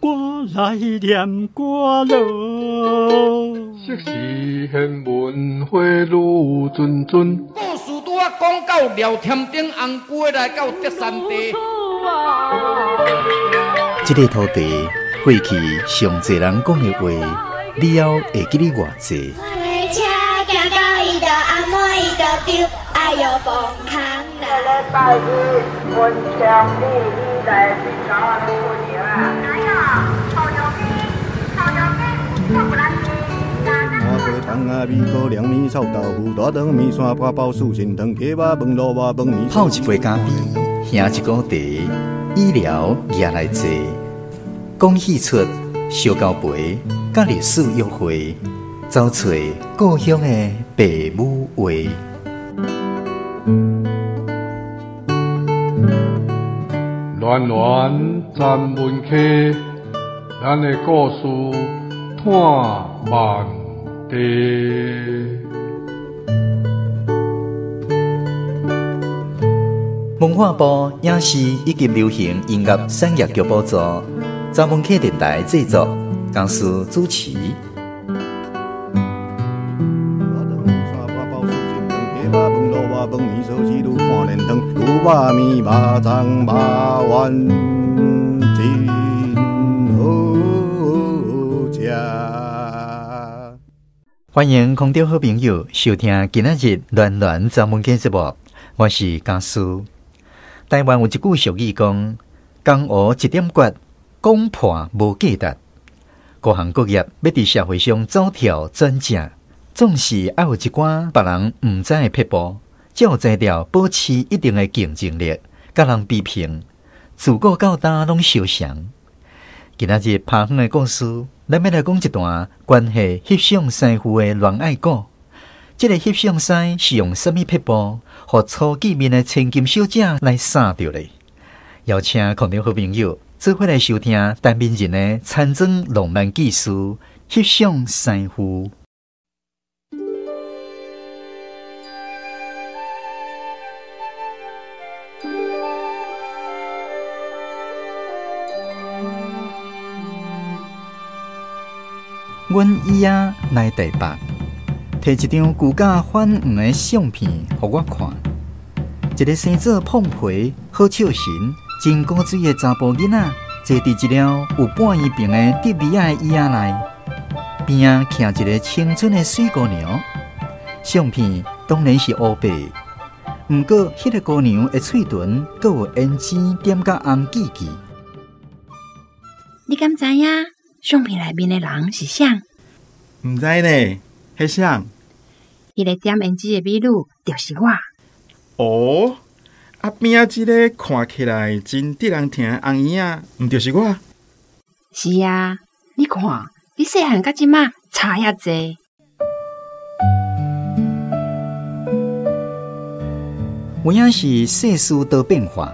我來念歌囉。昔時贤文花愈谆谆。故事拄仔講到廖添丁紅龟來到德山地。這个土地過去上濟人講的話，了後會記得偌濟？泡一杯咖啡，喝一壺茶，医疗也来坐，讲戏出烧交陪，佮历史约会，走揣故乡的爸母话。暖暖咱文溪，咱的故事伴万地。文化部影视以及流行音乐产业局补助，查文溪电台制作，公司主持。歡迎空中好朋友收聽今仔日暖暖查文溪節目，我是家師。台灣有一句俗語講：江湖一點訣，講破無價值。各行各業欲佇社會上走跳轉正，總是愛有一寡別人毋知的撇步，才有才調保持一定的競爭力，佮人比拼。自古到今攏相像。今仔日拍遠的故事，咱欲來講一段關係翕相師傅的戀愛故。這个翕相師是用啥物撇步，予初見面的千金小姐來捎著咧？邀請空中好朋友做伙來收聽陳明仁的田莊浪漫記事《翕相師傅》。阮姨仔來台北，提一張舊甲反黃的相片予我看，一个生做胖皮、好笑神、真古錐的查埔囡仔，坐佇一了有半圆平的竹围仔的椅仔內，邊仔徛一个青春的媠姑娘。相片當然是烏白，毋過彼个姑娘的喙唇閣有胭脂點甲紅記記。你敢知影相片內面的人是誰？毋知呢，彼誰？彼个點胭脂的美女就是我。哦，啊邊仔這个看起來真得人疼的紅姨仔，毋就是我？是啊，你看，你細漢佮這馬差遐濟。有影是世事多變化，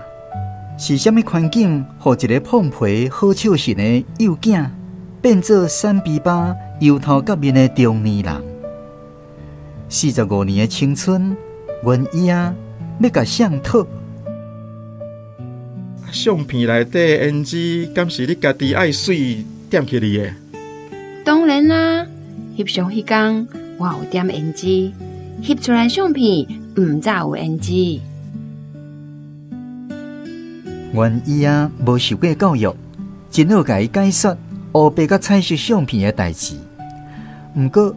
是啥物環境，予一个胖皮好笑神的幼囝，變做瘦皮巴油頭革面的中年人？45年的青春，阮姨仔欲共誰討？相片內底胭脂，敢是你家己愛媠點起來的？當然啦，翕相彼工我有點胭脂，翕出來相片毋才有胭脂。阮姨仔無受過教育，真好共伊解說烏白佮彩色相片的代誌。毋過，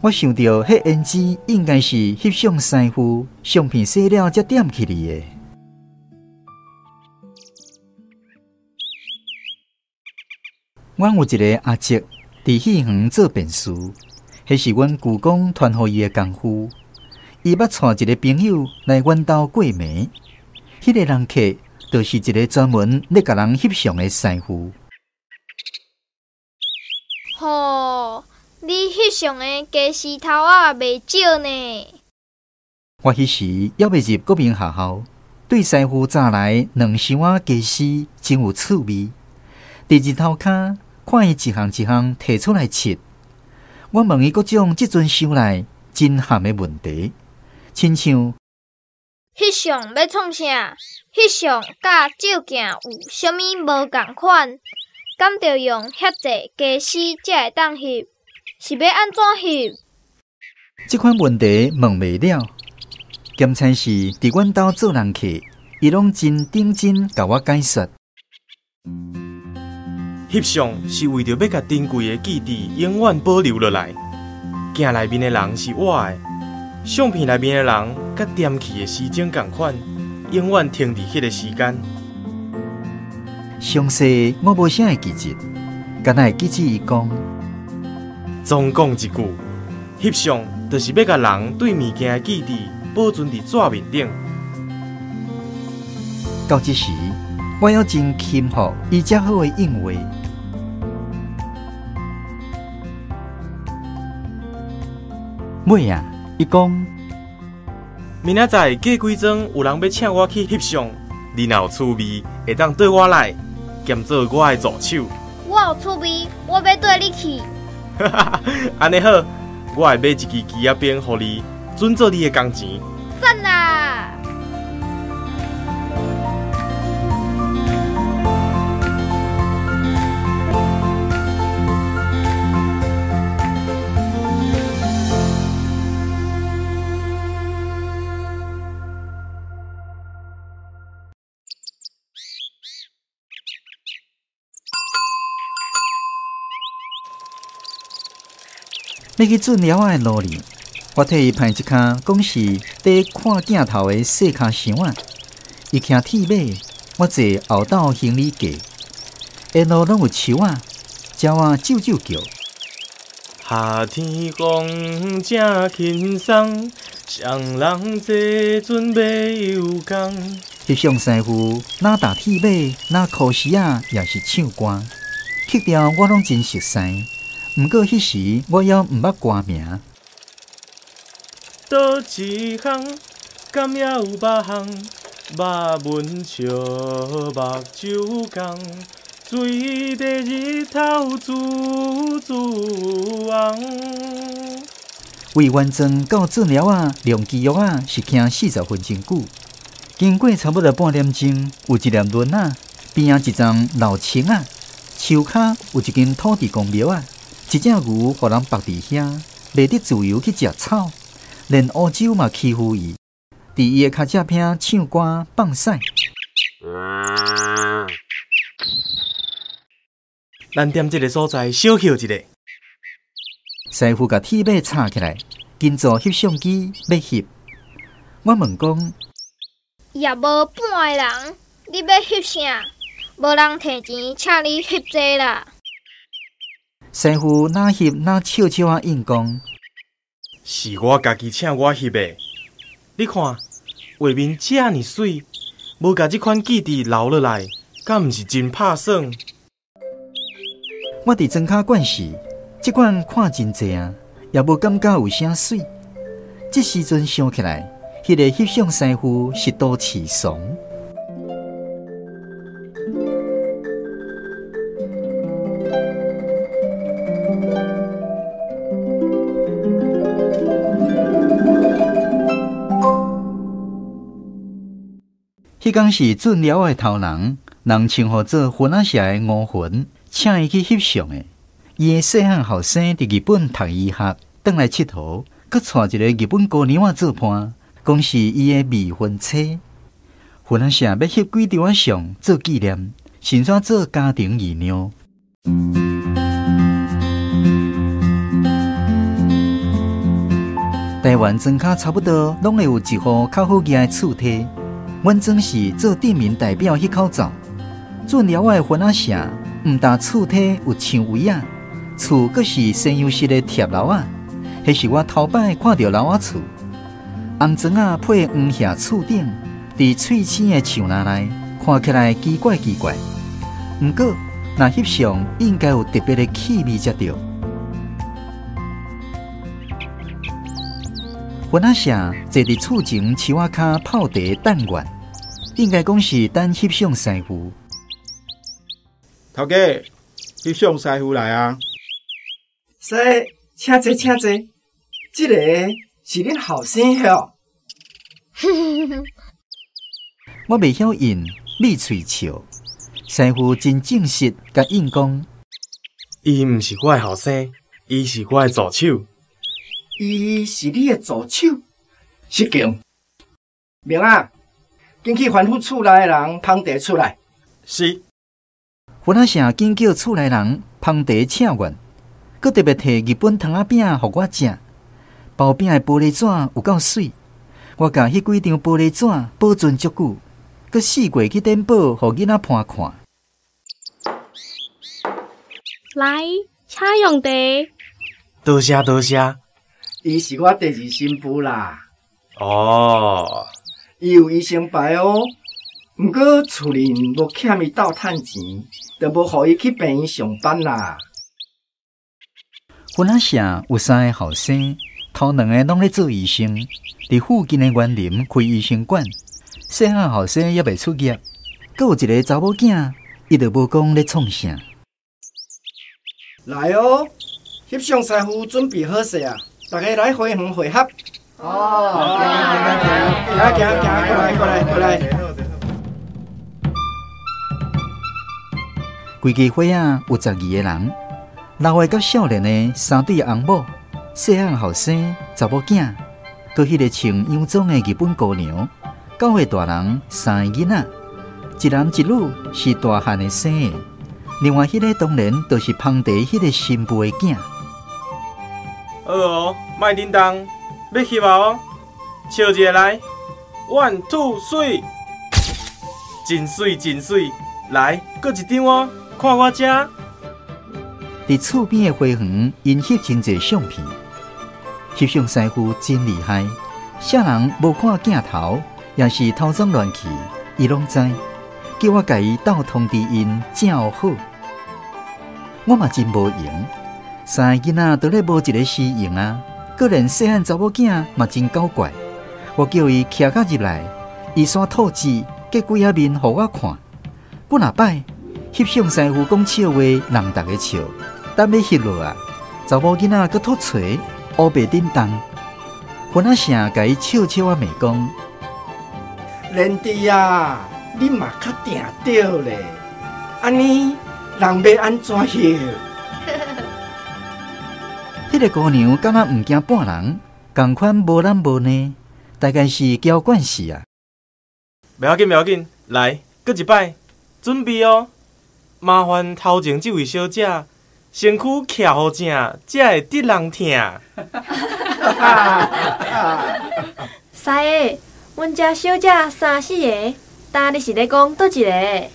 我想著彼胭脂應該是翕相師傅相片洗了才點起來的。阮有一个阿叔佇戲園做便士，彼是阮舅公傳予伊的功夫。伊捌帶一个朋友來阮兜過暝，彼个人客就是一个專門咧共人翕相的師傅。吼，你翕相的家私頭仔袂少呢。我彼時猶未入國民學校，對師傅紮來兩箱仔家私真有趣味。佇日頭跤看伊一項一項提出來試，我問伊各種這陣想來真譀的問題，親像翕相欲創啥？翕相佮照鏡有啥物無仝款？敢著用遐濟家私才會當翕？是欲按怎翕？這款問題問袂了。兼差是佇阮兜做人客，伊攏真認真共我解說。翕相是為著欲共珍貴的記憶永遠保留落來。鏡內面的人是活的，相片內面的人佮踮去的時鐘仝款，永遠停佇彼个時間。詳細我無啥會記得，敢若會記得伊講。總講一句，翕相就是欲共人對物件的記憶保存佇紙面頂。到這時，我猶真钦服伊遮好的應話。尾啊，伊講，明仔載過幾陣有人欲請我去翕相，你若有趣味，會當綴我來，兼做我的助手。我有趣味，我欲綴你去。按呢好，我會買一支枝仔鞭予你，準做你的工錢。讚啦！欲去准寮仔的路里，我替伊攀一跤，講是綴看鏡頭的細跤箱仔。伊騎鐵馬，我坐後斗行李架。沿路攏有樹仔，鳥仔啾啾叫。夏天風正輕鬆，啥人坐船欲遊港？翕相師傅若踏鐵馬，若箍絲仔，也是唱歌，曲調我攏真熟似。毋過彼時我猶毋捌歌名。佗一項，敢猶有別項？目文笑，目睭紅，水底日頭滋滋紅。為原莊到圳寮仔、龍基約仔是騎40分鐘久。經過差不多半點鐘，有一粒輪仔，邊仔一叢老青仔，樹跤有一間土地公廟仔，一隻牛予人縛佇遐，袂得自由去食草，連烏鷗嘛欺負伊，佇伊的跤脊邊唱歌放屎。咱踮這个所在小歇一下。師傅共鐵馬插起來，緊做翕相機欲翕。我問講，也無半个人，你欲翕啥？無人提錢請你翕這啦。師傅若翕若笑笑仔應講，是我家己請我翕的。你看，畫面遮爾媠，無共這款記憶留落來，敢毋是真拍算？我佇莊跤館時，這款看真濟啊，也無感覺有啥媠。這時陣想起來，彼个翕相師傅是都市慫。彼工是准寮的頭人，人稱呼做云仔社的吳雲，請伊去翕相的。伊的細漢後生佇日本讀醫學，轉來𨑨迌，閣帶一個日本姑娘仔做伴，講是伊的未婚妻。云仔社欲翕幾張仔相做紀念，順煞做家庭儀樣。台灣莊跤差不多攏會有一戶較好額的厝梯。阮庄是做鎮民代表彼口走，准寮仔的云仔社，毋但厝梯有墙围仔，厝阁是西洋式的铁楼仔。彼是我头摆看著楼仔厝，红砖仔配黄叶厝顶，佇翠青的树林内，看起來奇怪奇怪。毋過，若翕相應該有特別的氣味才對。云仔社坐佇厝前樹仔跤泡茶等阮，應該講是等翕相師傅。頭家，翕相師傅來啊！師，請坐，請坐。這个是恁後生吼？我袂曉應，抿喙笑。师傅真正式共应讲，伊毋是我的后生，伊是我的助手。伊是你的助手？失敬。明仔，紧去吩咐厝内的人捧茶出来。是。分仔城紧叫厝内人捧茶请愿，阁特别提日本糖仔饼予我食。包饼的玻璃纸有够媠，我共彼几张玻璃纸保存足久，阁四过去展宝，予囡仔伴看。来，请用茶。多谢多谢。伊是我第二新妇啦。哦。伊有医生牌哦，毋过厝里无欠伊斗趁钱，就无予伊去病院上班啦。分仔城有三个后生，头两个拢咧做医生，伫附近的园林开医生馆。细汉后生犹未出业，阁有一个查某囝，伊就无讲咧创啥。来哦，翕相师傅准备好势啊，大家来花园会合。哦，行行行，过来过来过来。规家伙仔有12个人，老的佮少年的三对翁某，细汉后生、查某囝，阁彼个穿洋装的日本姑娘，9个大人，3个囡仔，一男一女是大汉的生的，另外彼个当然就是捧茶彼个新妇的囝。好哦，莫叮当。欲翕啊哦，笑一个来，one two three，真媠真媠，来，阁一张哦，看我这。伫厝边的花园，𪜶翕真济相片，翕相师傅真厉害，啥人无看镜头，也是头鬃乱去，伊拢知，叫我共伊斗通知𪜶正好。我嘛真无闲，三个囡仔都咧无一个时闲啊。阁连细汉查某囝嘛真搞怪，我叫伊徛较入来，伊煞吐舌，结几仔面予我看。几若摆翕相师傅讲笑话，人逐家笑，等欲翕落啊，查某囡仔阁吐喙，乌白叮当。分仔城共伊笑笑仔骂讲：连弟啊，你嘛较定著咧，按呢人欲按怎翕？彼个姑娘敢若毋惊半人，仝款无懒无懒，大概是娇惯势啊。袂要紧，袂要紧，来，阁一摆，准备哦。麻烦头前这位小姐，身躯徛好正，才会得人疼。师爷，阮遮小姐三四个，今日是咧讲佗一个？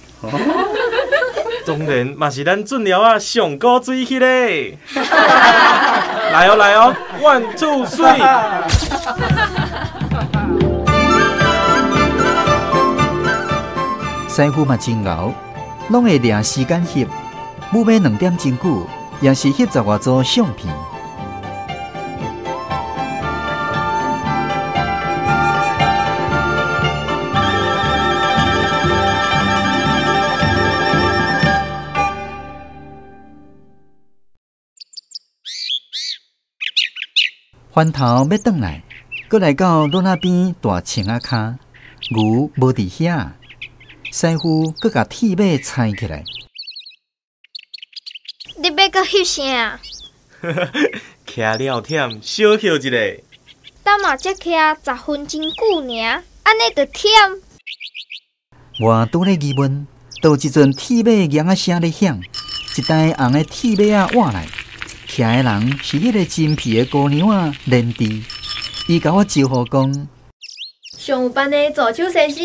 当然嘛是咱准寮仔上古水彼个。来哦来哦，one two three。师傅嘛真𠢕，拢会掠时间翕，母尾2点钟久，也是翕10外组相片。翻头欲转来，阁来到路那边大青仔跤，牛无伫遐，师傅阁共铁马拆起来。你欲阁翕啥？徛了忝，小歇一下。等嘛才徛10分钟久尔，按呢就忝。我拄咧疑问，就有一阵铁马扬仔声咧响，一台红的铁马仔倚来。徛的人是彼个真皮的姑娘仔连弟，伊共我招呼讲：上有班的助手先生。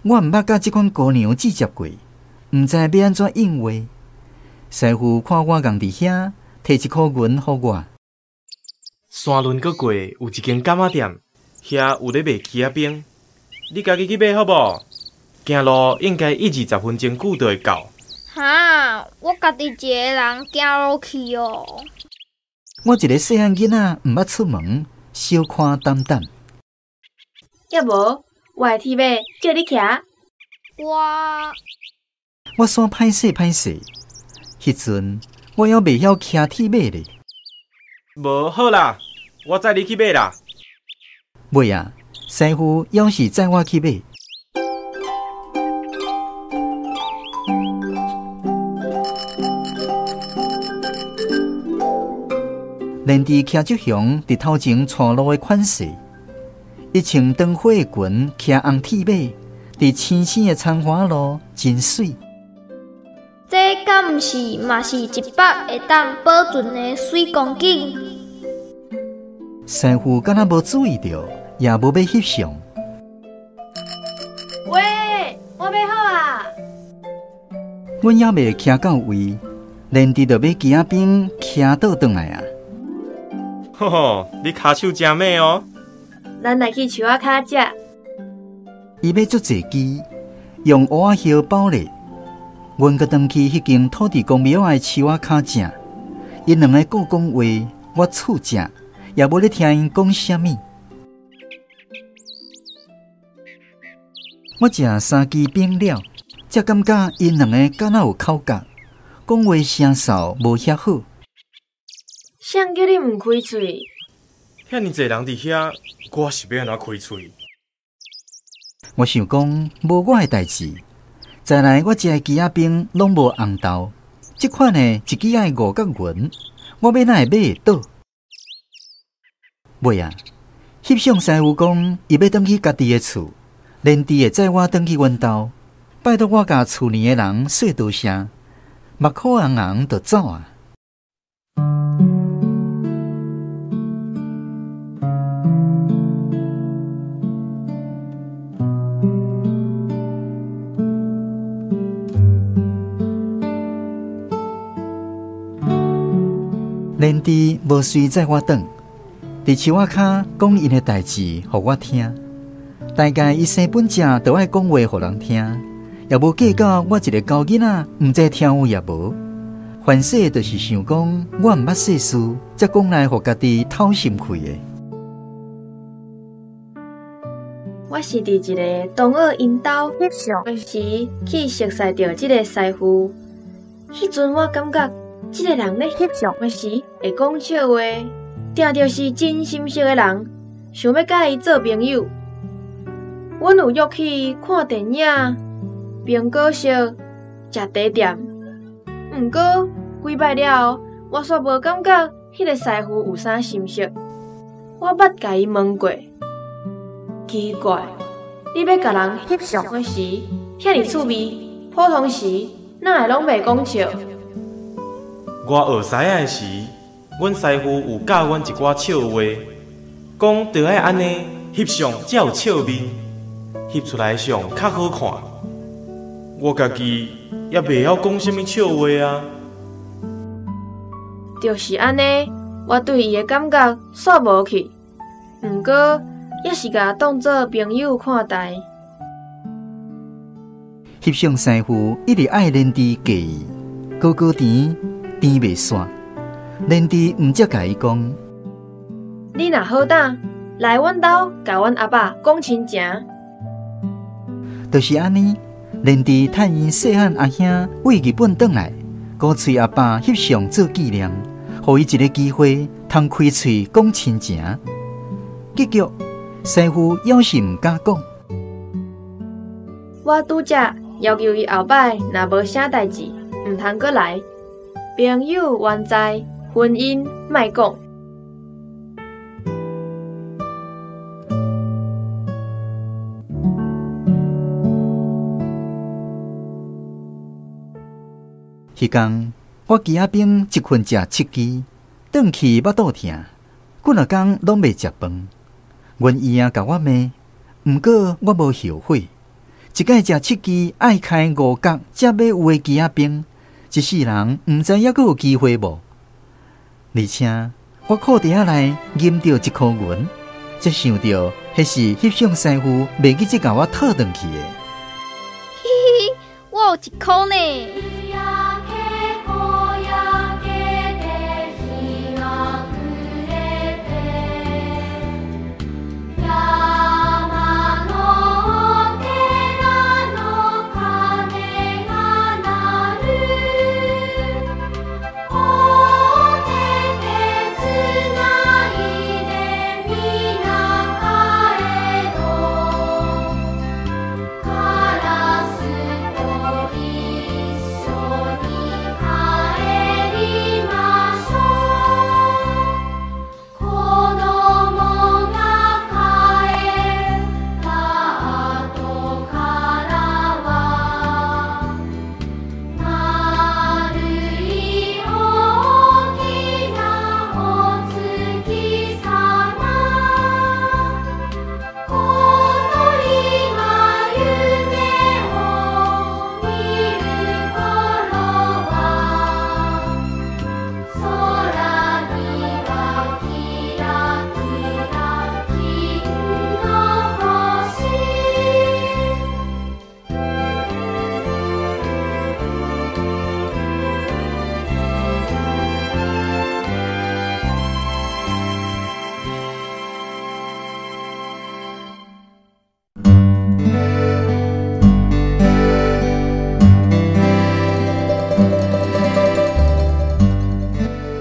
我毋捌佮这款姑娘接触过，毋知欲按怎应话。师傅看我佇伫遐，提一箍银予我。山仑阁过有一间柑仔店，遐有咧卖枝仔冰，你家己去买好无？行路应该10-20分钟久就会到。哈！我家己一个人行路去哦。我一个细汉囡仔，毋捌出门，小看胆胆。抑无，我的铁马借你骑。我煞歹势歹势，彼阵我犹袂晓骑铁马咧。无好啦，我载你去买啦。尾啊，师傅犹是载我去买。连治骑只熊伫头前带路的款式，伊穿长花的裙，骑红铁马，伫青青的葱花路，真媠。这敢毋是嘛是一幅会当保存的媠光景？师傅敢若无注意著，也无欲翕相。喂，我买好啊！阮犹未骑到位，连治就欲枝仔冰骑倒转来啊！吼吼，你跤手真猛哦！咱来去树仔跤食。伊欲做坐机，用芋仔叶包咧。阮阁转去彼间土地公庙仔的树仔跤食。𪜶两个阁讲话，我厝食，也无咧听𪜶讲啥物。我食三支冰了，才感觉𪜶两个敢若有口角，讲话声嗽无遐好。谁叫你毋开喙？遐尔济人伫遐，我是欲按怎开喙？我想讲无我的代志。再来，我食的枝仔冰拢无红豆，这款的一支爱5角银，我欲哪会买会到？尾啊，翕相师傅讲，伊欲转去家己的厝，连治会载我转去阮兜，拜托我共厝里的人说多谢，目眶红红就走啊。连治无随载我转，伫树仔跤讲𪜶的代志，予我听。大概伊生本正就爱讲话予人听，也无计较我一个狗囡仔，毋知听有也无。凡势就是想讲，我毋捌世事，才讲来予家己透心气的。我是伫一个同学𪜶兜翕相的时，去熟似著这个师傅。彼阵我感觉，这个人咧翕相的时会讲笑话，定著是真心实的人，想欲佮伊做朋友。阮有约去看电影、苹果色、食茶点。毋过几摆了后，我煞无感觉彼个师傅有啥心色。我捌共伊问过，奇怪，你欲共人翕相的时，遐尔趣味，普通时哪会拢袂讲笑？我学师仔的时，阮师傅有教阮一寡笑话，讲著爱按呢翕相才有笑面，翕出来的相较好看。我家己也袂晓讲啥物笑话啊。就是按呢，我对伊的感觉煞无去，毋过也是共当做朋友看待。翕相师傅一直爱连治介意，高高甜。甜袂散，连治毋才共伊讲。你若好胆，来阮兜共阮阿爸讲亲情。就是按呢，连治趁𪜶细汉阿兄为日本转来，鼓吹阿爸翕相做纪念，予伊一个机会通开喙讲亲情。结局，师傅犹是毋敢讲。我拄则要求伊后摆若无啥代志，毋通阁来。朋友原在，婚姻莫讲。彼工我枝仔冰一困食7支，转去腹肚疼，几若工拢袂食饭。阮医仔共我骂，毋过我无后悔。一摆食7支爱开5角才买有的枝仔冰，一世人毋知犹阁有机会无。而且我裤袋仔内揞著1箍银，才想著彼是翕相师傅袂记得共我讨转去的。嘻嘻，我有1箍呢。一緒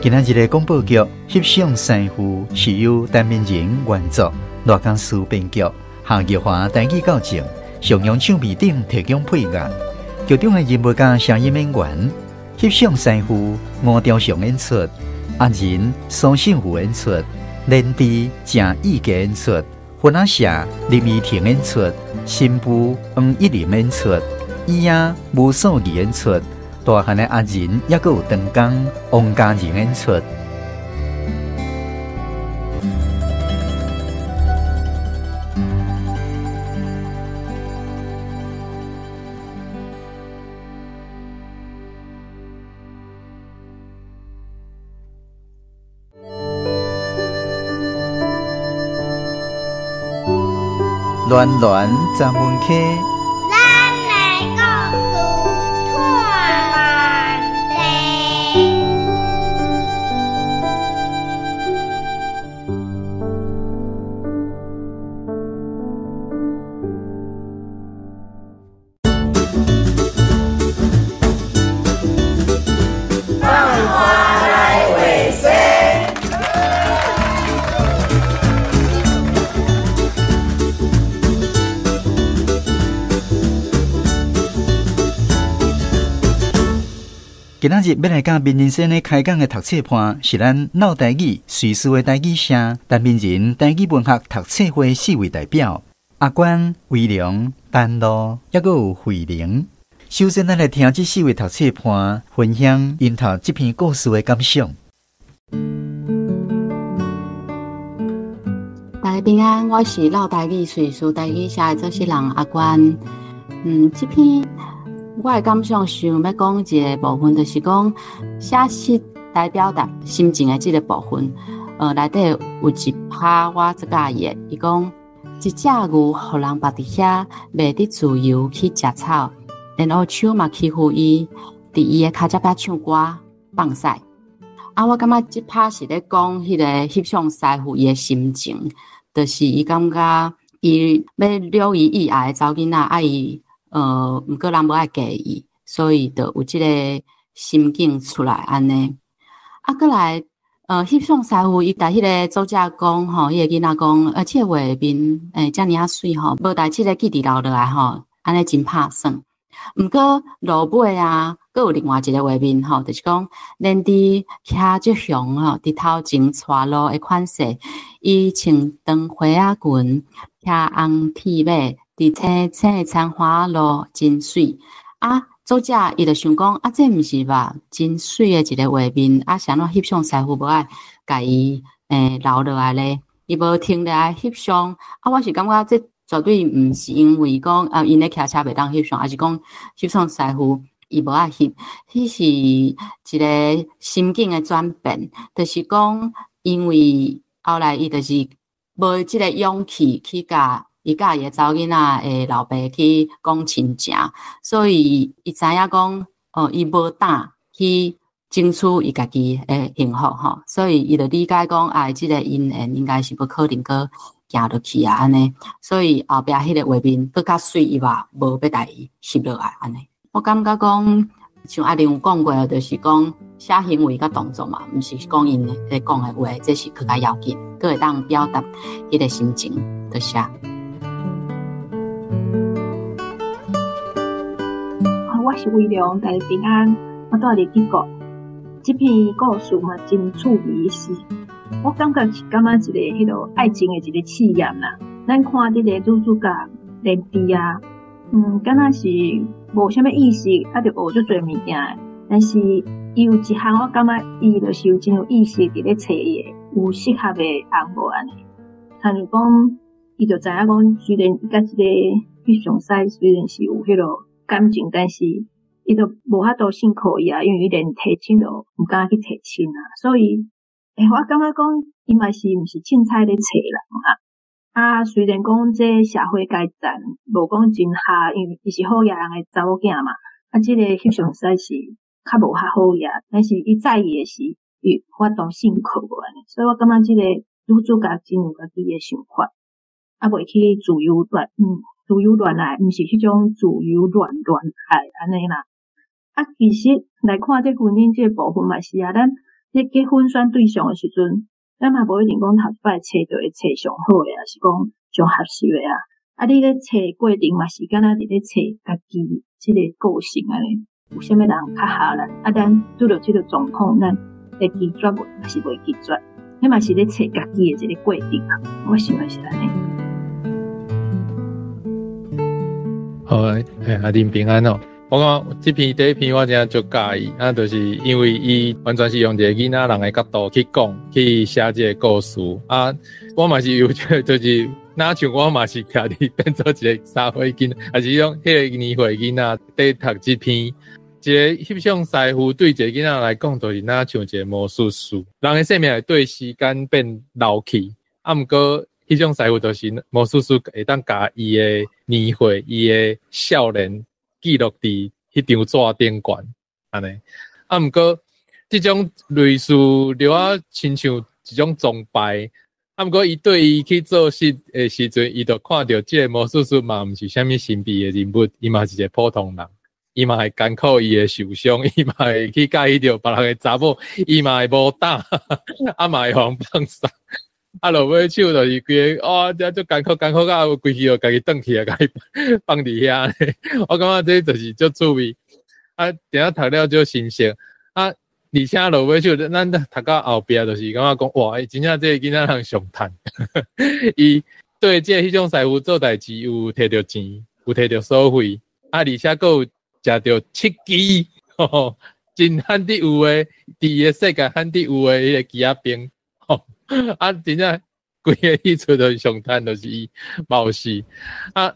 今仔日的廣播劇《翕相師傅》是由陳明仁原作，賴家書編劇，夏玉華台語校正，上揚唱片頂提供配樂。劇中的人物佮聲音演員，翕相師傅吳朝祥演出，阿仁蘇勝富演出，連智鄭義傑演出，分仔社林怡婷演出，新婦黃一玲演出，椅仔吳素儀演出。大漢的阿仁，猶閣有長江王家仁演出。暖暖十分溪。今仔日欲來佮明仁先生開講的讀冊伴，是咱老台語隨師的台語社陳明仁台語文學讀冊會四位代表阿關、威龍、丹露，猶閣有慧玲。首先，咱來聽這四位讀冊伴分享𪜶讀這篇故事的感想。大家平安，我是老台語隨師台語社的做事人阿關。這篇。我的感想想欲講一个部分，就是講寫實來表達心情的這个部分。內底有一拍我最佮意的，伊講一隻牛予人縛佇遐，袂得自由去食草，然後手嘛欺負伊，佇伊的跤脊壁唱歌放屎。啊，我感覺這拍是咧講彼个翕相師傅伊的心情，就是伊感覺伊欲撩伊意愛的查某囡仔，啊伊。毋過人無愛嫁伊，所以就有這個心境出來按呢。啊，閣來，翕相師傅伊共彼个作者講吼，彼个囡仔講，這個畫面，遮爾仔媠吼，無代志咧記佇留落來吼，按呢真拍算。毋過落尾啊，閣有另外一個畫面吼，就是講連佇騎隻熊吼，佇頭前帶路的款勢，伊穿長花仔裙，騎紅鐵馬。佇青青的田花路真媠啊！作者伊就想講啊，這毋是吧？真媠的一个畫面啊，是按怎翕相師傅無愛共伊留落來咧？伊無停落來翕相啊！我是感覺這絕對毋是因為講啊，𪜶咧騎車袂當翕相，抑是講翕相師傅伊無愛翕，彼是一个心境的轉變，就是講因為後來伊就是無這个勇氣去共。伊佮伊的查某囡仔的老爸去講親情，所以伊知影講，伊無膽去爭取伊家己的幸福吼，所以伊就理解講，啊，這个姻緣應該是無可能閣行落去啊，按呢，所以後壁彼个畫面閣較媠，伊嘛無欲共伊翕落來按呢。我感覺講，像阿玲有講過，就是講寫行為佮動作嘛，毋是講𪜶咧講的話，這是閣較要緊，閣會當表達彼个心情，多謝。我是威龍，大家平安。我住佇德國，這篇故事嘛真趣味是，我感覺是感覺一個彼落愛情的一個試驗啦。咱看這個女主角連智啊，敢若是無啥物意識，啊，就學足濟物件。但是伊有一項，我感覺伊就是有真有意識佇咧揣伊的有適合的翁某按呢。親像講，伊就知影講，雖然伊佮這個翕相師雖然是有彼落感情，但是伊就無法度信靠伊啊，因為伊連提親都毋敢去提親啊。所以，我感覺講，伊嘛是毋是凊彩咧揣人啊。啊，雖然講這社會階層無講真合，因為伊是好野人的查某囝嘛。啊，這個翕相師是較無較好野，但是伊在意的是伊法度信靠無按呢。所以我感覺這個女主角真有家己的想法，啊，袂去自由戀，自由戀愛，毋是彼種自由亂戀愛按呢啦。啊，其實來看這婚姻這個部分嘛是啊，咱咧结婚选对象的时阵，咱嘛无一定讲头一摆揣著会揣上好的，抑是讲上合适的啊。啊，你咧揣过程嘛是敢若伫咧揣家己这个个性按呢，有啥物人较合咱？啊，咱拄著这个状况，咱会拒绝无？抑是袂拒绝？彼嘛是咧揣家己的一个过程啊。我想的是按呢。好，阿林平安哦。我感觉这篇第一篇我真正足佮意，啊，就是因为伊完全是用一个囡仔人的角度去讲，去写这个故事。啊，我嘛是有这个，就是若像我嘛是徛伫变做一个三岁囡，抑是讲彼个年岁囡仔伫读这篇，一个翕相师傅对一个囡仔来讲，就是若像一个魔术师。人的生命会对时间变老去，啊，毋过翕相师傅就是魔术师，会当共伊的年岁、伊的少年记录伫彼张纸顶悬，按呢。啊，毋过这种类似了仔亲像一种崇拜。啊，毋过伊对伊去做事的时阵，伊就看著这个魔术师嘛，毋是啥物神秘的人物，伊嘛是一个普通人，伊嘛会艰苦，伊会受伤，伊嘛会去佮意著别人的查某，伊嘛会无胆，啊嘛会予人放捒。啊，落尾手就是规个，哦，这足艰苦，艰苦到规气就家己转去啊，共伊放伫遐。我感觉这就是足趣味。啊，定下读了足新鲜。啊，而且落尾手，咱读到后壁就是感觉讲，哇，真正这个囡仔人上趁。伊对这个彼种师傅做代志有提著钱，有提著所费，啊，而且阁有食著七支，吼，真罕得有的，伫伊个世界罕得有的彼个枝仔冰。啊，真正规个意思就是上趁，就是伊冒死。啊，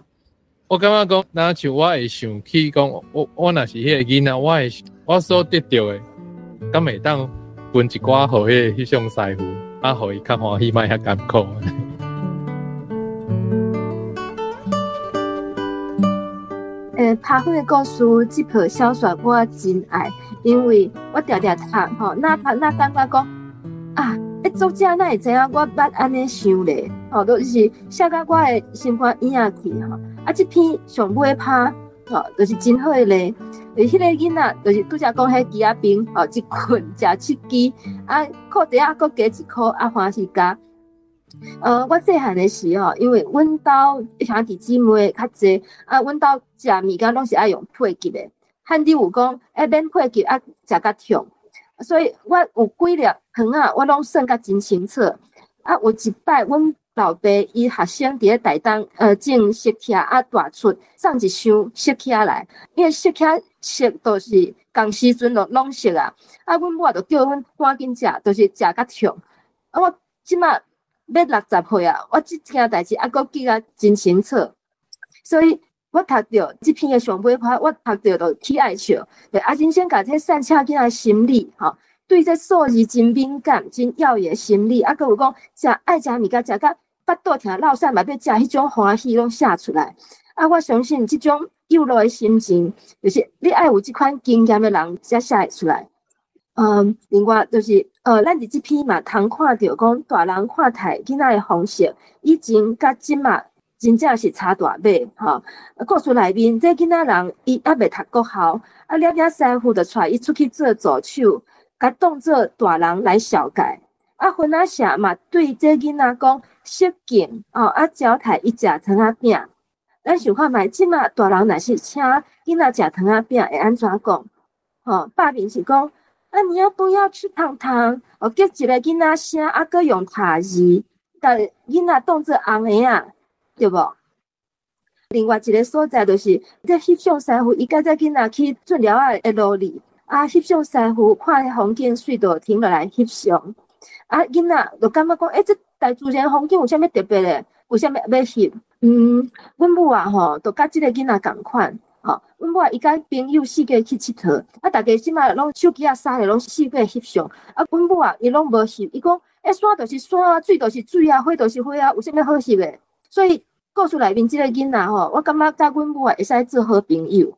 我感觉讲，若像我会想起讲，我若是彼个囡仔，我会我所得著的，敢会当分一寡予彼个翕相师傅，啊，予伊较欢喜，莫遐艰苦。拍粉的故事，这部小说我真爱，因为我定定读吼，哪读哪感觉讲啊。作者哪会知影我捌按呢想咧？吼，就是写甲我的心肝圆仔去吼。啊，这篇上尾拍吼，就是真好的咧。彼个囡仔就是拄才讲彼枝仔冰吼，一困食七支，啊，裤底仔阁加一箍，啊，欢喜加。我细汉的时吼，因为阮兜兄弟姊妹较济，啊，阮兜食物件拢是爱用配给的。罕得有讲，免配给啊，食较痛。所以我有几粒糖仔，我拢算甲真清楚。啊，有一摆，阮老爸伊学生伫咧台东，种释茄啊，大出送一箱释茄来，因为释茄熟就是仝时阵就拢熟啊。啊，阮某就叫阮赶紧食，就是食甲痛。啊，我这马欲60岁啊，我这件代志犹阁记甲真清楚。所以我读著这篇的上尾拍，我读著就起爱笑。啊，人生共这散赤囡仔心理，吼，对这数字真敏感、真耀眼的心理，啊，阁有讲食爱食物件，食甲腹肚疼、落屎嘛，欲食彼种欢喜拢写出来。啊，我相信这种幼稚的心情，就是你爱有这款经验的人才写会出来。另外就是，咱伫这篇嘛，通看著讲大人看待囡仔的方式，以前佮这马。真正是差大码吼！故事内面这囡仔人伊犹未读国校，啊，了了师傅就带伊出去做助手，共当做大人来绍介。啊，分仔社嘛对这囡仔讲失敬哦，啊，交代伊食糖仔饼。咱想看觅，这马大人若是请囡仔食糖仔饼，会按怎讲？吼，百面是讲啊，你要不要吃糖糖？哦，叫一个囡仔声，啊，阁用塔字，共囡仔当做红的仔。对无？另外一个所在就是，这翕相师傅伊佮这囡仔去圳寮仔的路里，啊，翕相师傅看风景媠，就停落来翕相。啊，囡仔就感觉讲，这大自然风景有啥物特别的？有啥物欲翕？阮母啊吼，就佮这个囡仔仝款，吼，阮母啊伊佮朋友四界去𨑨迌，啊，逐家这马拢手机仔啥的拢四界翕相，啊，阮母啊伊拢无翕，伊讲，山就是山啊，水就是水啊，花就是花啊，有啥物好翕的？所以故事内面这个囡仔吼，我感觉佮阮母会使做好朋友。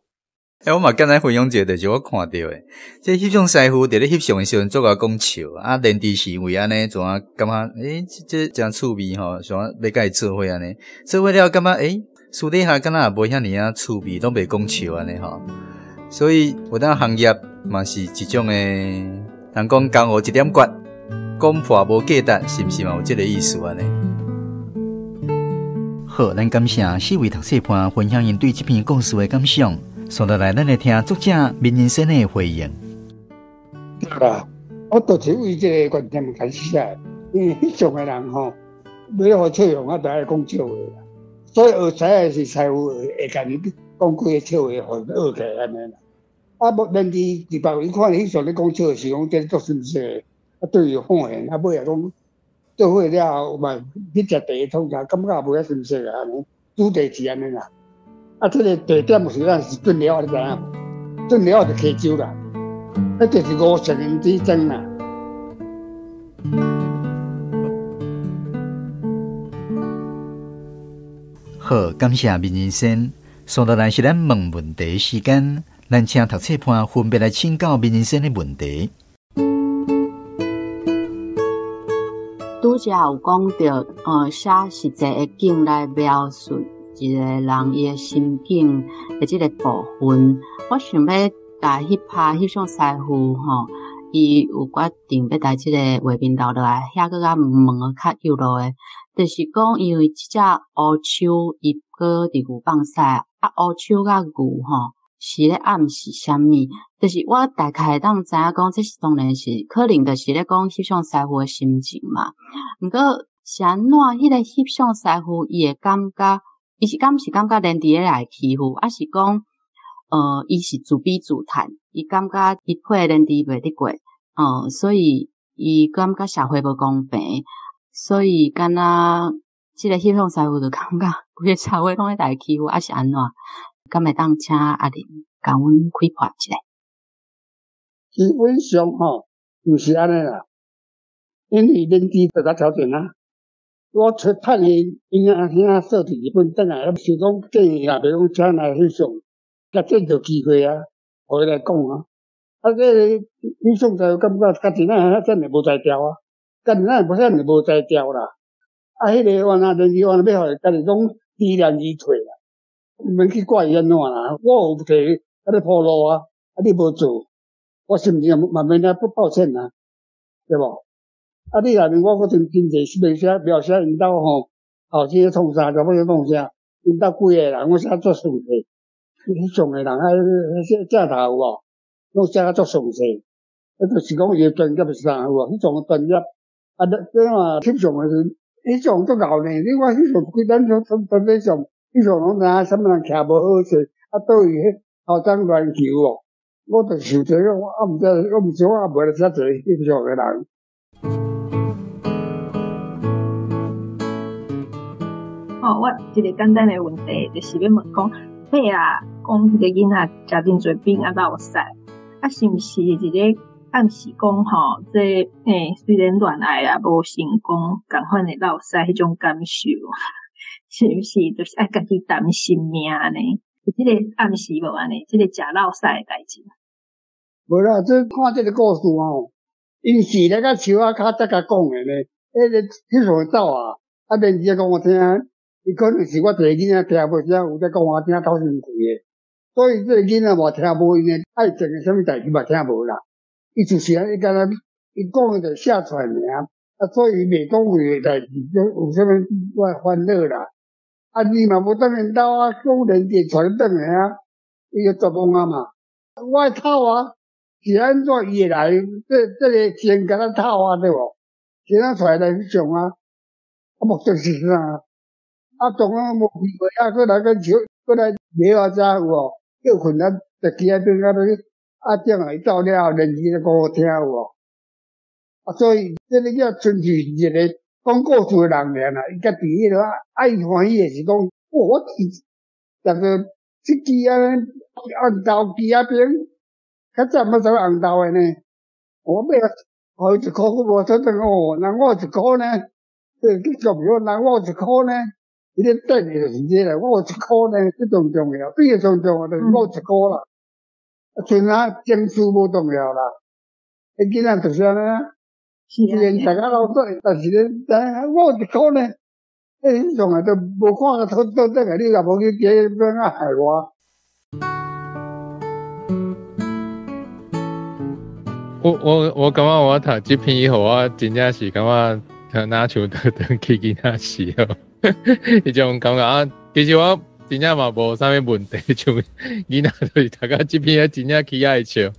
我嘛简单分享一下，就是我看著的，这翕相师傅伫咧翕相的时阵，足𠢕讲笑，啊，连知是为按呢，怎啊感觉，这诚趣味吼，想欲佮伊做伙按呢，做伙了感觉，私底下敢若也无遐尔仔趣味，拢袂讲笑按呢吼。所以有当行业嘛是一种的人講江湖一點訣，講破無價值，是毋是嘛有這个意思按呢？好，咱感謝四位讀冊伴分享𪜶對這篇故事的感想。紲落來，咱來聽作者閔仁先的回應。對啦，我就是為這個觀點開始寫，因為翕相的人吼，欲予笑容啊，就愛講笑話啦。所以學知的是師傅會共你講幾個笑話，予𪜶學起來按呢啦。啊，無連佇別位看翕相咧講笑話，是講這足新鮮的，啊，對伊好緣，啊，尾仔講做伙了後嘛去食茶創啥，感覺也無遐新鮮啊，按呢主題是按呢啦。啊，這个地點是咱是頓寮，你知影無？頓寮就溪州啦，彼就是吳姓之爭啦。好，感謝閔仁先。紲落來是咱問問題時間，咱請讀冊伴分別來請教閔仁先的問題。拄才有講著，寫實際的景來描述一個人伊的心境的這个部分，我想欲共彼拍翕相師傅吼，伊有決定欲佇這个畫面留落來，遐閣較問較幼路的，就是講因為這隻烏鶖伊閣佇牛蒡屎，啊烏鶖佮牛吼是咧暗示啥物？就是我大概會當知影講，這是當然是可能，就是咧講翕相師傅的心情嘛。毋過是按怎彼个翕相師傅伊會感覺？伊是敢是感覺連佇咧來欺負，抑是講，伊是自卑自嘆，伊感覺伊配連佇袂得過，所以伊感覺社會無公平，所以敢若這个翕相師傅就感覺規個社會攏咧來欺負，抑是按怎？敢會當請阿玲共阮開破一下？基本上吼，毋是按呢啦，因為連佇就較條件啊。我出趁伊，𪜶阿兄說佇日本轉來，想講建議也袂講請來翕相，才趁著機會啊，予伊來講啊。啊，這个翕相就感覺家己那遐真會無才調啊，家己那無遐爾無才調啦。啊，彼个原來連伊原來欲予伊家己講知難而退啦，毋免去怪伊按怎啦。我有提啊咧鋪路啊，啊你無做，我心情嘛免遐抱歉啦，對無？啊！你內面我閣真真濟描寫描寫𪜶兜吼，後生咧創啥，查某咧創啥，𪜶兜幾个人，我寫足詳細。翕相的人啊，彼正頭有無？攏寫甲足詳細。啊，就是講伊的專業是啥有無？翕相的專業。啊，你嘛翕相的時陣，翕相足𠢕呢。你我翕相規咱從從團體上，翕相攏知影啥物人徛無好勢，啊，佗位彼頭鬃亂球哦。我就想這個，我也毋知，我毋是我也袂來寫一个翕相的人。哦，我一个簡單的問題，就是欲問講，尾仔講彼个囡仔食真濟餅啊落屎，啊是毋是一个暗示講吼，這雖然戀愛也無成功，仝款會落屎彼種感受，是毋是就是愛家己擔心命呢？有這个暗示無按呢？這个食落屎的代誌。無啦，這看這个故事吼，𪜶是咧佮樹仔跤才共講的呢，彼个彼阵走啊，啊連接講我聽。伊可能是我一个囡仔聽無啥有在講我聽透心氣的，所以這个囡仔嘛聽無𪜶的愛情的啥物代誌嘛聽無啦。伊就是按呢，伊敢若伊講的就寫出來爾，啊，所以伊袂講為的代誌，有啥物我煩惱啦。啊，你嘛無當𪜶兜啊，講連接帶你轉來啊，伊就絕望啊嘛。我會偷啊，是按怎伊會來？這个先共咱偷啊，對無？先咱帶來翕相啊，啊，目的是啥？啊，當然無機會啊，閣來閣笑，閣來買啊遮有無？叫困啊，就徛喺邊啊，啊，轉來走了後，連字都講予聽有無？啊，所以這个囝純粹是一个講故事的人爾啦，伊家己彼落愛歡喜的是講，哦，我是逐个這支按呢紅豆枝仔冰，較早毋捌啥物紅豆的呢，我買啊，予伊一箍閣無說等哦，人我有一箍呢，這個結束人我有一箍呢。伊咧等的就是這个，我有一箍呢，這上重要，比个上重要就是我有一箍啦。啊，剩啊情緒無重要啦。彼囡仔就是按呢，雖然大家老做，但是咧，我有一箍呢，彼從來都無看到倒轉來，你若無去加，欲按怎害我？我感覺我讀這篇，予我真正是感覺若像倒轉去囡仔時哦，彼種感覺啊，其實我真正嘛無啥物問題，像囡仔就是讀到這篇，真正起愛笑，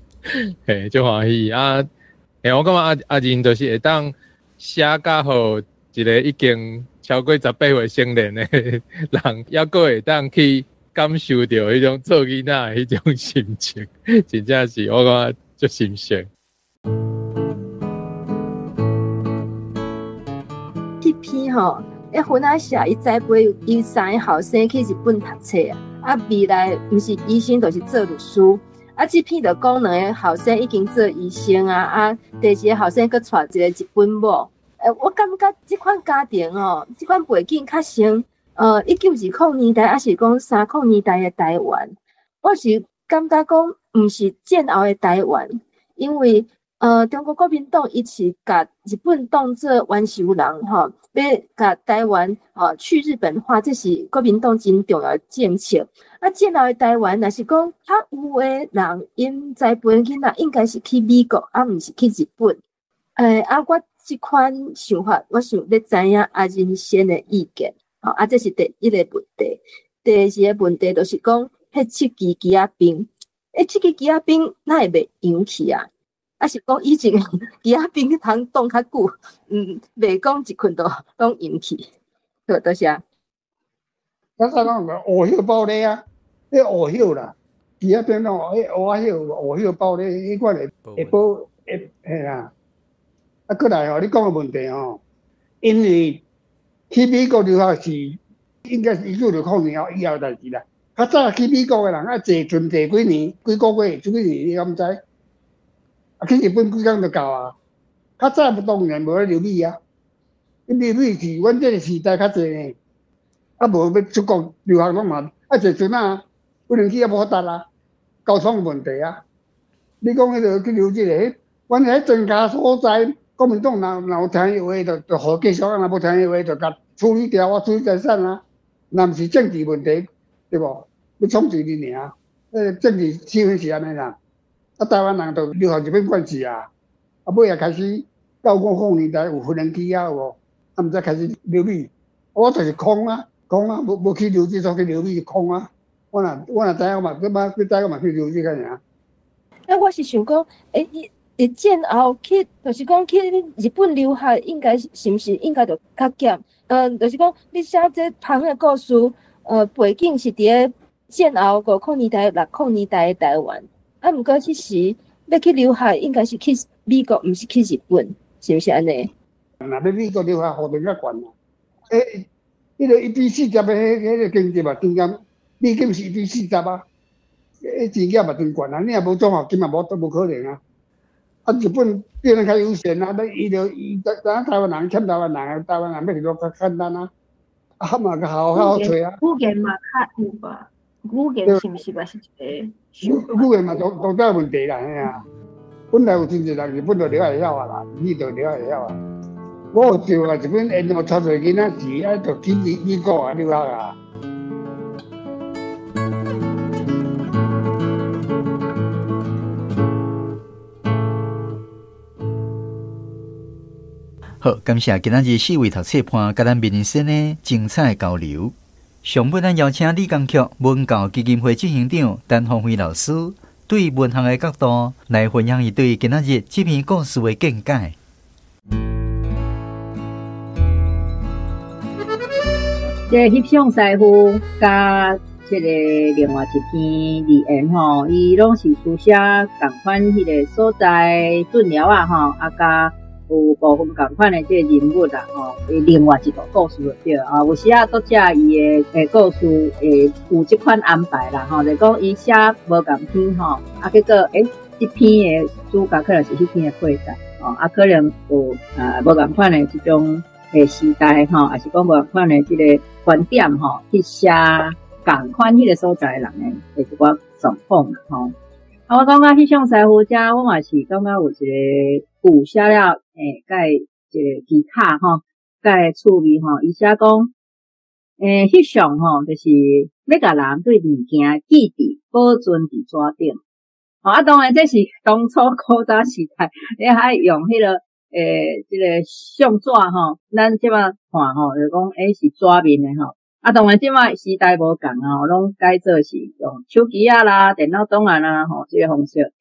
嘿，足歡喜啊！欸，我感覺阿仁就是會當寫甲予一個已經超過18歲成年的人，猶閣會當去感受著彼種做囡仔的彼種心情，真正是我感覺足心酸。這篇吼，彼分仔寫伊栽培伊三個後生去日本讀冊啊，啊未來毋是醫生就是做律師。啊，這篇就講兩個後生已經做醫生啊，啊，第二個後生閣娶一個日本某。我感覺這款家庭哦，這款背景較像，1920年代，抑是講30年代的台灣。我是感覺講，毋是戰後的台灣，因為中國國民黨伊是共日本當做冤仇人吼，欲共台灣吼去日本化，這是國民黨真重要的政策。啊，戰後的台灣，若是講較有的人，𪜶栽培囡仔應該是去美國，啊，毋是去日本。啊，我這款想法，我想欲知影阿仁先的意見。吼，啊，這是第一個問題。第二個問題就是講，彼七支枝仔冰，彼七支枝仔冰哪會袂揚去啊？啊是講以前枝仔冰通擋較久，袂講一困就攏揚去。好，多謝。較早攏有烏葉包咧啊，彼烏葉啦，枝仔冰攏彼烏仔葉烏葉包咧，彼款會會保會嘿啦。啊，過來吼，你講个問題吼，因為去美國留學是應該是1960年後以後代志啦。較早去美國的人愛坐船坐幾年，幾個月，幾年你敢知？啊，去日本幾工就到啊。較早當然無咧留美啊，留美是阮這個時代較濟呢。啊，無欲出國留學攏嘛愛坐船啊，無論去也無發達啊，交通問題啊。你講彼個去留這個，阮彼專家所在，國民黨若有聽伊話，就予繼續；若無聽伊話，就共處理掉啊，處理財產啊。若毋是政治問題，對無？欲統治恁爾，政治氣氛是按呢啦。啊，台灣人就留學日本慣勢啊，啊，尾仔開始到50年代有無人機啊，有無？啊，毋知開始留美，我就是空啊，空啊，無去留日，煞去留美空啊。我若知影，我嘛，欲知我嘛去留日爾。啊，我是想講，欸，伊戰後去，就是講去日本留學，應該是毋是應該就較減？就是講你寫這芳的故事，背景是佇咧戰後50年代、60年代的台灣。啊，毋過彼時欲去留學，應該是去美國，毋是去日本，是毋是按呢？若欲美國留學，學費較懸啊！欸，彼個1:40的彼個經濟嘛，真減，美金是1:40啊，彼錢額嘛真懸啊！你若無獎學金嘛，無可能啊！啊，日本變得較友善啊，伊就伊知影台灣人欠台灣人，台灣人欲去較簡單啊，啊嘛較好較好揣啊。語言嘛較有吧？語言是毋是嘛是一個？語言嘛都都有問題啦，嘿啊！本來有真濟人日本就了會曉啊啦，你就了會曉啊。我有照啊，日本沿路帶濟囡仔是啊，就去美國啊留學啊。好，感謝今仔日四位讀冊伴佮咱面生的精彩交流。上尾，咱邀請李江曲文教基金會執行長陳芳輝老師，對文學的角度來分享伊對今仔日這篇故事的見解。這個翕相師傅佮這個另外一篇寓言吼，伊攏是書寫仝款彼個所在鱒寮仔吼，啊佮有部分仝款的這個人物啦吼，另外一個故事就對啊。有時仔作者伊的故事會有這款安排啦吼，就講伊寫無仝篇吼，啊結果這篇的主角可能是彼篇的配角吼，啊可能有無仝款的這種的時代吼，抑是講無仝款的這個觀點吼，去寫仝款彼個所在的人的一寡狀況啦吼。啊，我感覺翕相師傅遮，我嘛是感覺有一個有寫了，佮一個技巧吼，佮趣味吼。伊寫講，翕相吼，就是欲共人對物件記佇保存佇紙頂。吼，啊，當然這是當初古早時代，你愛用彼個這個相紙吼，咱這擺看吼，就講是紙面的吼。啊，當然這擺時代無仝啊，攏改做是用手機啊啦、電腦檔案啦吼，這個方式。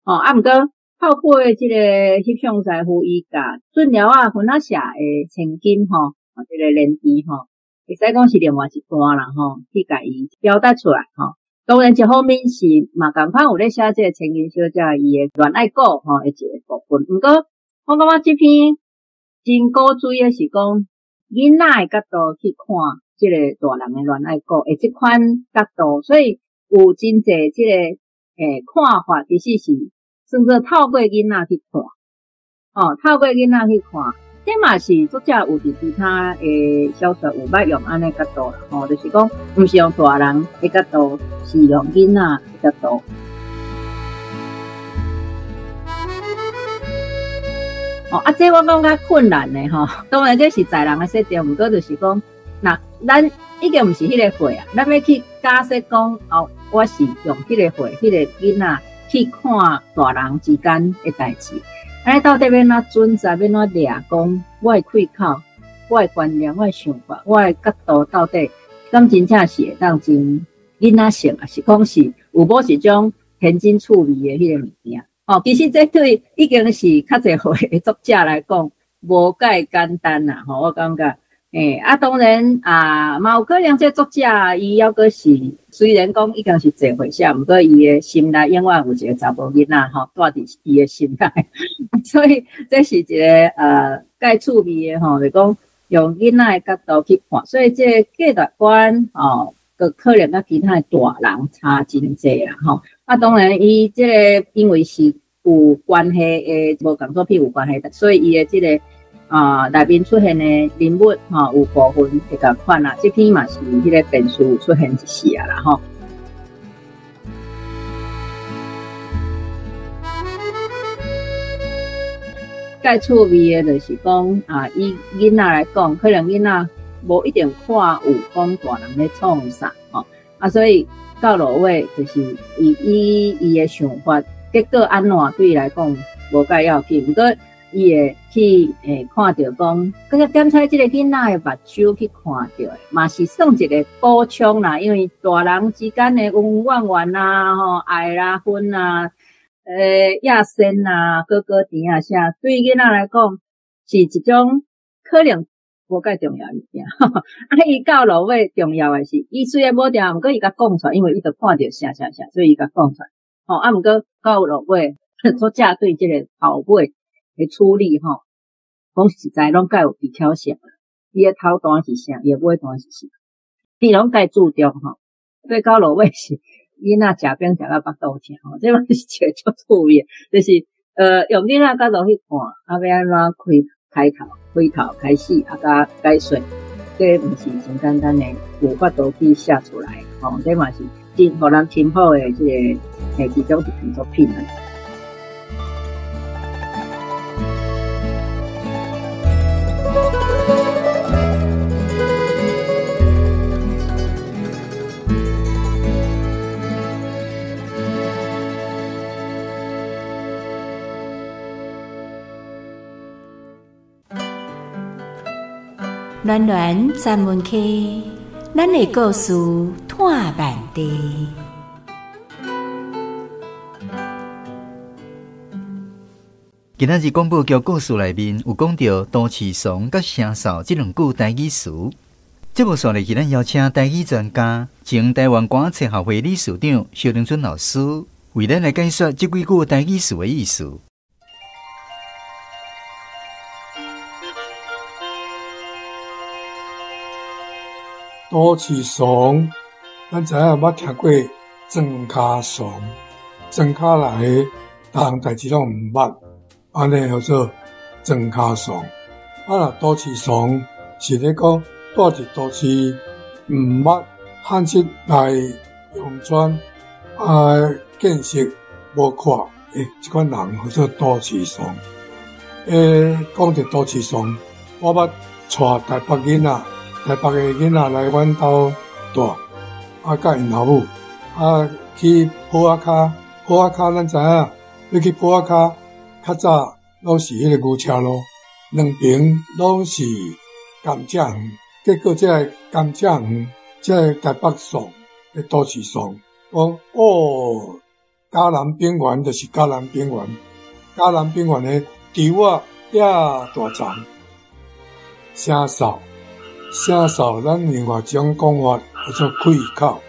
吼，啊，毋過透過這個翕相師傅伊共准寮仔分仔社的千金吼，這個連枝吼，會使講是另外一段啦吼，去共伊表達出來吼。當然，一方面是嘛仝款有咧寫這個千金小姐伊的戀愛故吼的一個部分。毋過，我感覺這篇真古錐的是講囡仔的角度去看這個大人的戀愛故的這款角度，所以有真濟這個看法，其實是算做透過囡仔去看，吼，透過囡仔去看。這嘛是作者有佇其他的小說有捌用按呢角度啦，吼，就是講毋是用大人的角度，是用囡仔的角度。哦，啊，這我感覺困難的吼，當然這是在人的設定，毋過就是講，若咱已經毋是彼個歲啊，咱欲去假設講，哦，我是用彼個歲、彼個囡仔去看大人之間的代誌。按呢到底欲按怎準則，欲按怎掠講，我的開口，我的觀念，我的想法，我的角度到底，敢真正是會當真囡仔性，抑是講是有某一種天真趣味的彼個物件？哦，其實這對已經是較濟歲的作者來講，無介簡單啦，吼，我感覺，啊，當然啊，嘛有可能這作者伊猶閣是雖然講已經是濟歲寫，毋過伊的心內永遠有一個查某囡仔吼，住佇伊的心內，所以這是一個介趣味的吼，就講用囡仔的角度去看，所以這個價值觀吼，閣可能佮其他的大人差真濟啦吼。啊，當然伊這個因為是有關係的，無仝作品有關係，所以伊的這個內面出現的人物吼，有部分會仝款啦。這篇嘛是彼個電視有出現一時啊啦吼。介趣味的，就是講啊，以囡仔來講，可能囡仔無一定看有講大人咧創啥吼，啊，所以到落尾就是伊以伊的想法，結果按怎對伊來講無介要緊，毋過伊會去看著講，閣較檢查這個囡仔的目睭去看著的，嘛是算一個補充啦，因為大人之間的恩恩怨怨啊，吼愛啦恨啊。野心啊，哥哥甜啊，啥對囡仔來講是一種可能無介重要的物件。啊，伊到落尾重要的是，伊雖然無定，毋過伊共講出來，因為伊著看著啥啥啥，所以伊共講出來。吼，啊，毋過到落尾，作者對這個頭尾的處理，吼，講實在攏較有技巧性。伊的頭段是啥，伊的尾段是啥，伊攏較注重吼。對到落尾是。囡仔食餅食到腹肚疼吼，這嘛是一個足趣味的，就是用囡仔角度去看，啊，欲按怎開開頭、開頭開始，啊，佮解說，這毋是真簡單的，有法度去寫出來，吼，這嘛是真予人钦佩的這個其中一篇作品。暖暖专门区，咱的故事拖慢地。今仔日广播剧故事内面有讲到都市倯佮声扫这两句台语词。节目煞落去，咱邀请台语专家、前台湾歌册学会理事长萧玲春老师，为咱来解说这几句台语词的意思。都市倯，咱知影捌聽過庄跤倯，庄跤內的逐項代誌攏毋捌，按呢叫做庄跤倯。啊，若都市倯是咧講住佇都市，毋捌漢室來農村，啊，見識無闊的這款人叫做都市倯。講著都市倯，我捌帶台北囡仔。台北的囡仔來阮兜住，啊，佮𪜶老母，啊，去坡仔跤埔仔跤咱知影，欲去埔仔跤，较早拢是彼个牛车路，两边拢是甘蔗园。结果这个甘蔗园，这个台北线的都市线，讲哦，嘉南平原就是嘉南平原，嘉南平原的稻仔遐大丛，声扫，声扫，咱另外一种讲法叫做开口。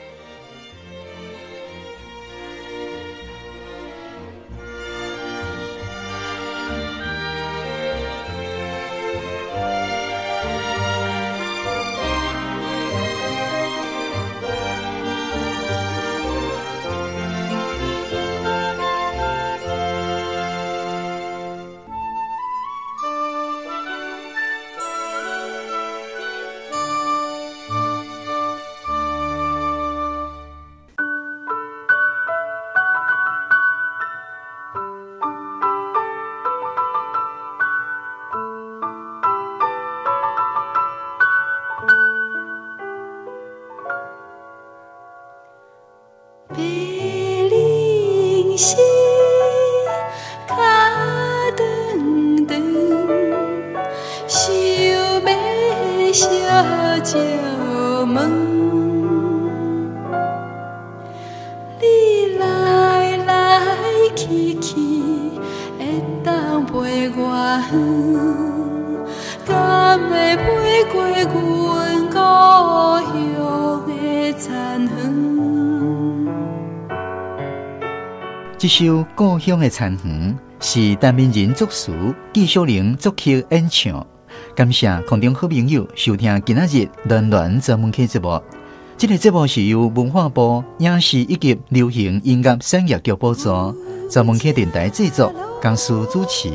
这首《故乡的田园》是陈明仁作词，纪晓玲作曲演唱。感谢空中好朋友收听今仔日暖暖专门客节目。这个节目是由文化部影视以及流行音乐产业局补助，专门客电台制作，江苏主持。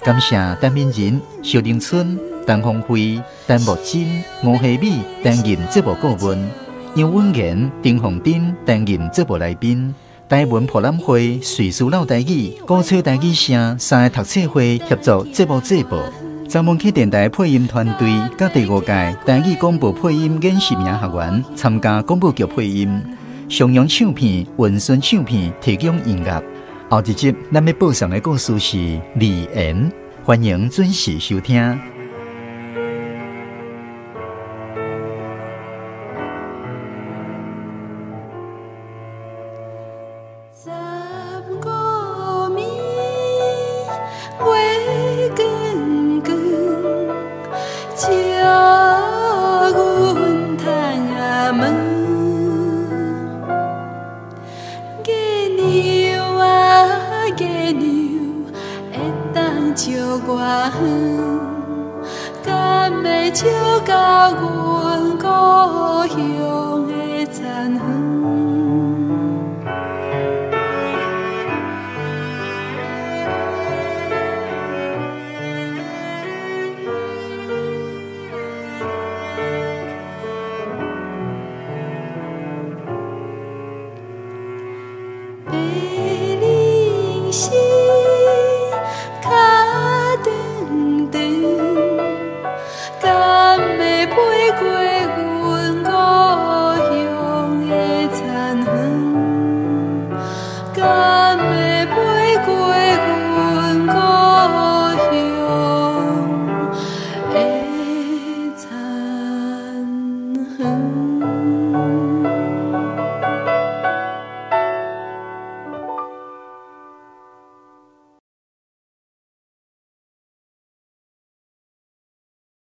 感谢陈明仁、萧玲春、陈凤辉、陈木真、吴希美担任节目顾问，杨文言、丁凤珍担任节目来宾。台文博览会、瑞士老台语、鼓吹台语声三个读册会协助节目制播。专门去电台配音团队，佮第五届台语广播配音演习名学员参加广播剧配音。上扬唱片、文顺唱片提供音乐。后一集咱欲播送的故事是《李言》，欢迎准时收听。敢会笑到阮故乡的田园？